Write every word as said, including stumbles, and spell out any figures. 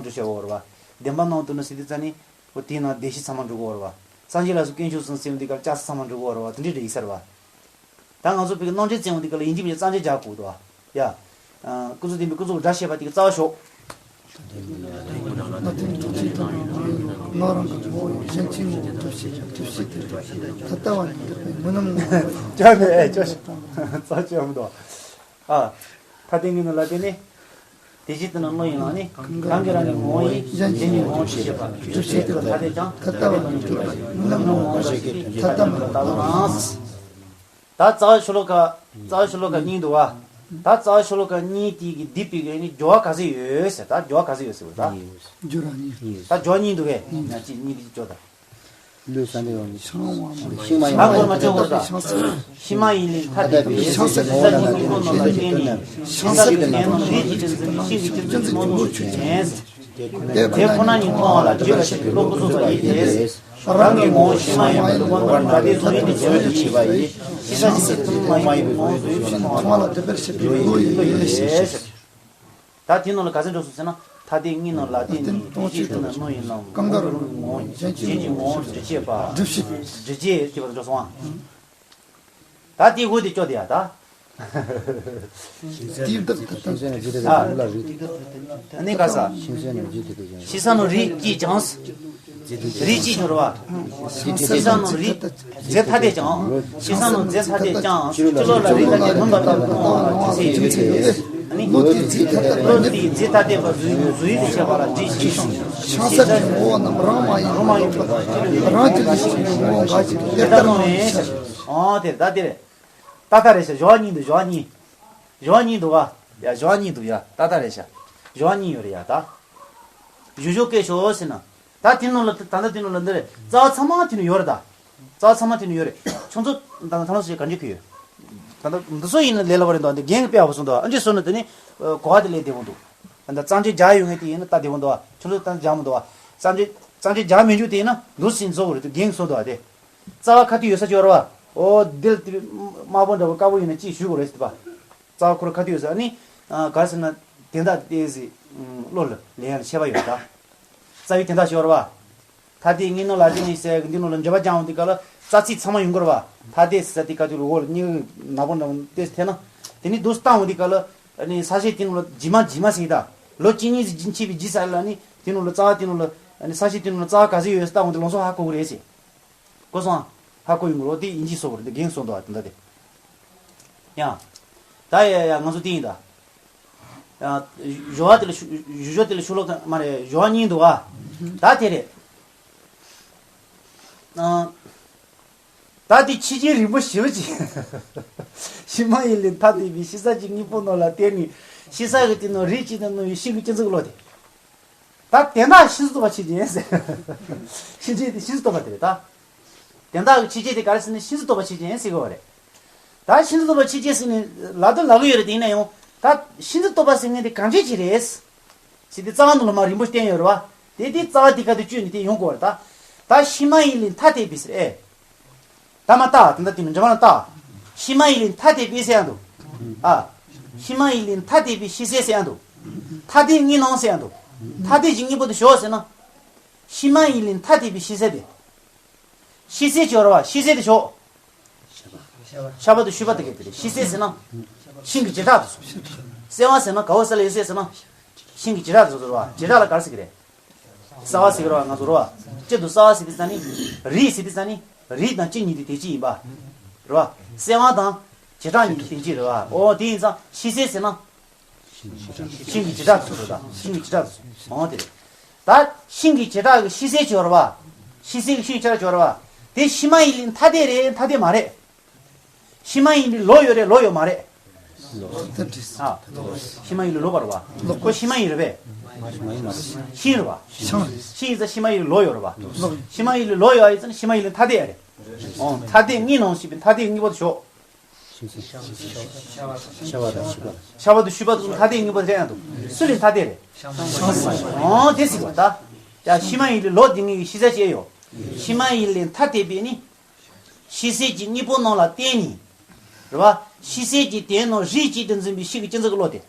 འགྲོ་བྱེད་འོ་རེད་བ། བདེན་པ་སྣང་དུ་ནི་ཟེར་དུས་ཙ་ནི། འོ་དེའི་ནང་བདེ་གཤེགས་ཚང་མ་འགྲོ་གི་འོ་རེད་བ། སངས་རྒྱས་ལ་སོགས་དཀོན་མཆོག་གསུམ་ཟེར་འོང་དུས་སྐབས་ལ་ལྕགས་ཟང་ཚང་མ་འགྲོ་གི་འོ་རེད་བ། དེ་འདྲའི་རེད་ཡིན་ས་རེད་བ། ད་ང་ཚོ་བོད་ཀྱི་རྣམ་འགྲེལ་བཙལ་འོང་དུས་སྐབས་ལ་ཡིན་གཅིག་མིན་གཅིག་རྩ་འགྲེལ་རྒྱག་དགོས་འདུག་བ། ཡ། ཨ། ཀུན་རྫོབ་བདེན་པའི་ཀུན་རྫོབ་སྒྲ་བཤད་པ་དེ་གི་རྩ་བ་ཞོག་ང་དེ་ནི་ཐུགས་རྗེ་དང་ནོར་རང་གི་ངོ་བོ་ཡིན། གཞན་ཕྱིར་ངོ་བོ་སྒྲུབ་བྱེད་ཀྱང་སྒྲུབ་བྱེད་དེ་ད་ལྟ་བ་ཉིད་འགྲུབ་པའི་མུན་ནམ་ངོ་བོ། ཅོག་ནས་ཨེ་ཅོག་རྩ་ཆེ་བ་མི་འདུག་ཨ། ཐ་དད་དངོས་རྣམས་ལ་བརྟེན་ནས། དེ་ཕྱིར་དེ་རྣམས་བློ་ཡིས་བླངས་ནས། གང་གིས་རང་གི་ངོ་བོ་ཡིས། གཞན་ཕྱིར་ངོ་བོ་སྒྲུབ་བྱེད་པ། སྒྲུབ་བྱེད་དེ་ལ་ཐ་དད་ཀྱང་། ཐ་དད་པ་ཉིད་འགྲུབ་པ་ཡིན། ནམ་ངོ་བོ་ཞེས་བྱ་བའི་ཐ་དད་མ་ལྟ་བུ་དང་། ད་རྩ་བ་ཤོ་ལོ་ཀ་རྩ་བ་ཤོ་ལོ་ཀ་གཉིས་འདུག་བ། ད་རྩ་བ་ཤོ་ལོ་ཀ་གཉིས་དེ་གི་སྡིག་པའི་གི་ནི་སྦྱོར་བ་ག་ཚོད་ཡོད་ཟེར། ད་སྦྱོར་བ་ག་ཚོད་ཡོད་ཟེར་བ་ད། སྦྱོར་བ་གཉིས། ད་སྦྱོར་བ་གཉིས་འདུག་གས། ང་གཅིག་གཉིས་དེ་སྦྱོར་ད། ལུས་བསམ་པའི་འོག་ནས། ཤིང་མ་ཡིན། ད་སྐོར་མ་ཆོག་གོ་ས། ཤིང་མ་ཡིན་ལས་ཐ་དད་པའི་ཤིང་ས་ཀྱི་ངོ་བོ་ལ་བརྟེན་ནས། ཤིང་ས་ཀྱི་དེ་ནི་རིགས་ཀྱི་དེ་ནི་ཤིང་གི་སྤྱི་ཚོགས་མང་དུ་ཆོས་ཅན། དེ་ཁོ་ན་ཉིད་མཐོང་བ་ལ་བརྗོད་པར་བྱེད་པའི་བློ་ཀུན་རྫོབ་པ་ཡིན་ཏེ། རང་གི་ངོ་བོ་ཤིང་མ་ཡིན་པ་དུ་མ་ནོར་བ་དེ་བཟུང་ཡིན་ཏེ་བརྗོད་པར་བྱེད་པ་ཡིན། ཤིང་ས་ཀྱི་སྤྱི་ཚོགས་མ་ཡིན་པའི་ངོ་བོ་བཟུང་ཡིན་མཐོང་བ་ལ་འདོད་པར་བྱེད་པའི་བློ་ཡིན་ཏེ། ད་དེའི་ནང་ལ་ག་ཚོད་འགྲོ་སོང་ཟེར་ན། ཐ་དད་དངོས་རྣམས་ལ་བརྟེན་ནས། དེ་ཕྱིར་དེ་རྣམས་བློ་ཡིས་བླངས། གང་གིས་རང་གི་ངོ་བོ་ཡིས། གཞན་ཕྱིར་ངོ་བོ་སྒྲུབ་བྱེད་པ། སྒྲུབ་བྱེད། སྒྲུབ་བྱེད་ཅེས་པ་འགྲོ་སོང་ཨ། ད་དེའི་འོག་དེ་ཅོག་དེ་ཡ་ད། དེའི་བདག་ཐ་དད། ཤིང་ས་ནི་རྒྱུ་དེ་ཀུན་ལ་རིགས། ཨ་ནི་ག་ས། ཤིང་ས་ནི་རྒྱུ་དེ་ཀུན་ཀྱང་། ཤིང་ས་ནི་རིགས་ཀྱིས་ཀྱང་། རིགས་ཀྱིས་ཀྱང་རེད་བ། ཤིང་ས་ནི་རིགས། རྫས་ཐ་དད་ཀྱང་། ཤིང་ས་ནི་རྫས་ཐ་དད་ཀྱང་། སྤྱི་ལོགས་ལ་རིགས་ཐ་དད་མིན་པ་ལྟ་བུ་མཐོང་བ་ལ་རྒྱུ་མཚན་ཡོད་དེ། ཨ་ནི། བློ་དེས་རྫས་ཐ་དད་པ་ཉིད་དུ་བཟོ་ཡི་ཞེས་པ་ལ་འགྲེལ་བཤད་ཞུ། ཤིང་ས་ཀྱི་ངོ་བོ་རྣམས་རང་མ་ཡིན་པ་རང་རྒྱུད་ལ་ཞིག་པའི་ངོ་བོ་འགའ་ཞིག་དེ་ལྟར་སྣང་བས། ཨོ་དེ་ད་དེ་རེད། ད་ལྟ་རེད་ཤག་སྦྱོར་བ་གཉིས་འདུག་སྦྱོར་བ་གཉིས། སྦྱོར་བ་གཉིས་འདུག་ག་ཡ་སྦྱོར་བ་གཉིས་འདུག་ཡ་ད་ལྟ་རེད་ཤག་སྦྱོར་བ་གཉིས་ཡོད་རེད་ཡ་ད། གཞུང་ཕྱོགས་སྐད་ཤོག་ཟེར་ན། ད་དེ་ནང་ལ་ད་ལྟ་དེ་ནང་ལ་འདི་རེད། རྩ་བ་ཚང་མ་དེ་ནང་ཡོད་རེད་ད། རྩ་བ་ཚང་མ་དེ་ནང་ཡོད་རེད། ཁྱོད་ཚོ་ད་ལྟ་ཐང་ལ་སོ་ག་འདྲ་གི་ཡོད། ད་ལྟ་འདི་ཚོ་ཡིན་ན་ལས་སླ་པོ་རེད་འདུག་འདི་རྒན་གྱིས་དཔེ་ཡག་པོ་གསུངས་འདུག་ཨ་འདྲས་སོང་ན་དེ་ནི་གོ་བ་དེ་ལས་བདེ་པོ་འདུག་ད་ལྟ་རྩ་འགྲེལ་རྒྱག་ཡོད་མཁན་དེ་ཡིན་ན་ད་བདེ་པོ་འདུག་ཁྱོད་ཚོ་ད་རྒྱག་མི་འདུག་རྩ་འགྲེལ་རྩ་འགྲེལ་རྒྱག་མི་འཇུག་དེ་ཡིན་ན་འདུག་སེ་བཟོ་དགོས་རེད་འདུག་རྒན་གསུངས་འདུག་དེ། རྩ་བ་ཁ་ཐུག་ཡོད་ས་ཅིག་ཡོད་རེད་བ། ཨོ་འདིར་དེ་དམར་པོ་འདྲ་པོ་དཀར་པོ་ཡིན་ན་ཅིག་ཞུ་དགོས་རེད་ཟེར་བ། རྩ་བ་ཁོ་རང་ཁ་ཐུག་ཡོད་ས་ཨ་ནི། ག་རེ་ཟེར་ན། དེ་འདྲ་ཏོག་ཙམ་བློ་ལ་ལེན་ཡ་ལ་ཁྱད་པར་ཡོད་ད། རྩ་བའི་དོན་དག་ཞིག་ཡོད་རེད་བ། ཐ་དད་དངོས་རྣམས་ལ་བརྟེན་ནས་ཟེར་གི་འདི་ནང་ལ་འགྲེལ་པ་རྒྱག་འོང་དུས་སྐབས་ལ་རྩ་ཚིག་ཚང་མ་ཡོང་གི་རེད་བ། ཐ་དད་ཟེར་དེ་ཁ་ཐུག་ལ་འོག་ལ་སྙིང་ནག་པོ་འདྲ་པོ་ཏོག་ཙམ་ཐེབས་ན། དེ་ནི་འདུག་སེ་བཏང་འོང་དུས་སྐབས་ལ་ཨ་ནི་ས་བཅད་དེ་ནང་ལ་ཇི་མ་ཇི་མ་ཟེར་གི་ད། ལོ་གཅིག་གཉིས་ཟིག་ཕྱིན་པའི་རྗེས་ས་ལ་ནི་དེ་ནང་ལ་རྩ་བ་དེ་ནང་ལ་ཨ་ནི་ས་བཅད་དེ་ནང་ལ་རྩ་བ་ག་ཚོད་ཡོད་ཟེར་བཏང་འོང་དུས་ལང་ཚོ་ཧ་གོ་གི་རེད་ཟེར། གོ་སོང་ཨ། ཧ་གོ་ཡོང་གི་རེད་དེ་ཡིན་གཅིག་སོ་གི་རེད་འདི་རྒན་གསུངས་འདུག་ཨ་དེ་འདྲ་དེ། ཡང་། ད་ཡ་ཡ་ང་ཚོ་དེ་ཡིན་ད། ཡང་། སྦྱོར་བ་དེ་ལ་ཤུ་སྦྱོར་བ་དེ་ལ་ཤུ་ལོ་ཀ་མ་རེད་སྦྱོར་བ་གཉིས་འདུག་ཨ། ད་དེ་རེད། ཨ། ད་དེ་ཕྱི་རྐྱེན་རིམ་པ་བཞི་པོ་ཅིག་ཤིང་མ་ཡིན་ལས་ཐ་དད་པའི་ཤིང་ས་ཀྱི་དངོས་པོ་རྣམས་ལ་བརྟེན་ནས་ཤིང་ས་གི་སྟེང་ན་རིགས་གཅིག་ཏུ་སྣང་བའི་ཤིང་གི་སྤྱི་གཙུག་བློ་དེ། ད་དེ་འདྲ་ཤིང་རྟོགས་པ་ཕྱི་རྐྱེན་ཟེར། ཕྱི་རྐྱེན་དེ་ཤིང་རྟོགས་པ་དེ་རེད་ད། དེ་འདྲ་གི་ཕྱི་རྐྱེན་དེ་ག་རེ་ཟེར་ན་ཤིང་རྟོགས་པ་ཕྱི་རྐྱེན་ཟེར་གི་རེད། ད་ཤིང་རྟོགས་པ་ཕྱི་རྐྱེན་ཟེར་ནས་ལབ་དུ་ལབ་གི་ཡོད་རེད་དེ་ཡིན་ན་ཡང་ད་ཤིང་རྟོགས་པ་ཟེར་མཁན་དེ་གང་བྱེད་ཀྱི་རེད། ཟེར་དེ་རྩ་བ་ནང་ལ་མ་རིང་པོ་བསྟན་ཡོད་རེད་བ། དེ་དེ་རྩ་བ་དེ་ག་དུ་བཅུག་ནས་དེ་ཡོང་དགོས་རེད་ད། ད་ཤིང་མ་ཡིན་ལས་ཐ་དད་པའི་ཟེར་ཨེ། ད་མ་བལྟ་དེ་འདྲ་དེ་ནི་འདྲ་མ་ན་བལྟ། ཤིང་མ་ཡིན་ལས་ཐ་དད་པའི་ཟེར་ཡང་འདུག་ཨ། ཤིང་མ་ཡིན་ལས་ཐ་དད་པའི་ཤིང་ཟེར་ཟེར་ཡང་འདུག་ཐ་དད་དངོས་རྣམས་ཟེར་ཡང་འདུག་ཐ་དད་ཀྱི་དངོས་པོ་དེ་ཞོག་ཟེར་ན། ཤིང་མ་ཡིན་ལས་ཐ་དད་པའི་ཤིང་ཟེར་དེ། ཤིང་ཟེར་ཅིག་ཡོད་རེད་བ་ཤིང་ཟེར་དེ་ཞོག་ཤ་པ་དང་ཤུ་པ་དེ་ག་དེ་རེད་ཤིང་ཟེར་ཟེར་ན། ཤིང་གི་བྱེ་བྲག་དེ་ཚོ། སེ་བ་ཟེར་ན་ག་བ་ས་ལ་ཡོད་ཟེར་ཟེར་ན། ཤིང་གི་བྱེ་བྲག་དེ་ཚོ་རེད་བ་བྱེ་བྲག་ལ་ག་རེ་ཟེར་གི་རེད། ས་བ་ཟེར་གི་རེད་བ་ང་ཚོ་རེད་བ། སྤྱི་དུ་ས་བ་ཟེར་དུས་ཙ་ནི། རིགས་ཟེར་དུས་ཙ་ནི། རིགས་དང་སྤྱི་གཉིས་དེ་དེ་གཅིག་ཡིན་པ། རེད་བ། སེ་བ་དང་། བྱེ་བྲག་གཉིས་དེ་དེ་གཅིག་རེད་བ་ཨོ་དེ་ཡིན་ཙང་ཤིང་ཟེར་ཟེར་ན། ཤིང་གི་བྱེ་བྲག་ཚོ་རེད་ད། ཤིང་གི་བྱེ་བྲག་ཚོ། འོང་དེ་རེད། ད་ཤིང་གི་བྱེ་བྲག་གི་ཤིང་ཟེར་ཅིག་ཡོད་རེད་བ། ཤིང་ཟེར་གི་ཤིང་ཆ་ཅིག་ཡོད་རེད་བ། དེ་ཤིང་མ་ཡིན་ལས་ཐ་དད་རེད་ཐ་དད་མ་རེད། ཤིང་མ་ཡིན་ལས་ལོ་ཡོད་རེད་ལོ་ཡོད་མ་རེད། ཨ། ཤིང་མ་ཡིན་ལས་ལོ་བར་བ། ཁོ་ཤིང་མ་ཡིན་རེད་པས། ཤིང་རེད་བ། ཤིང་ཡིན་ཙང་ཤིང་མ་ཡིན་ལས་ལོ་ཡོད་རེད་བ། ཤིང་མ་ཡིན་ལས་ལོ་ཡོད་ཨ་ཡིན་ཙང་ཤིང་མ་ཡིན་ལས་ཐ་དད་ཡ་རེད། འོང་ཐ་དད་དངོས་རྣམས་ཞེས་པའི་ཐ་དད་དངོས་པོ་དེ་ཞོག་ཤ་བ་དང་ཤུ་པ། ཤ་བ་དང་ཤུ་པ་དང་ཐ་དད་དངོས་པོ་རེད་ཡང་འདུག་སུ་ལས་ཐ་དད་རེད། ཨོ་དེ་ཟེར་བ་ད། ཡ་ཤིང་མ་ཡིན་ལས་ལོ་དེ་ངེས་ཀྱི་ཤིང་ས་ཅིག་ཡོད། ཤིང་མ་ཡིན་ལས་ཐ་དད་པས་ནི། ཤིང་ཟེར་གྱི་དངོས་པོ་རྣམས་ལ་བརྟེན་ནས། རེད་བ། ཤིང་ཟེར་གྱི་དེ་རྣམས་རིགས་གཅིག་ཏུ་འཛིན་པའི་ཤིང་གི་སྤྱི་གཙུག་གི་བློ་དེ།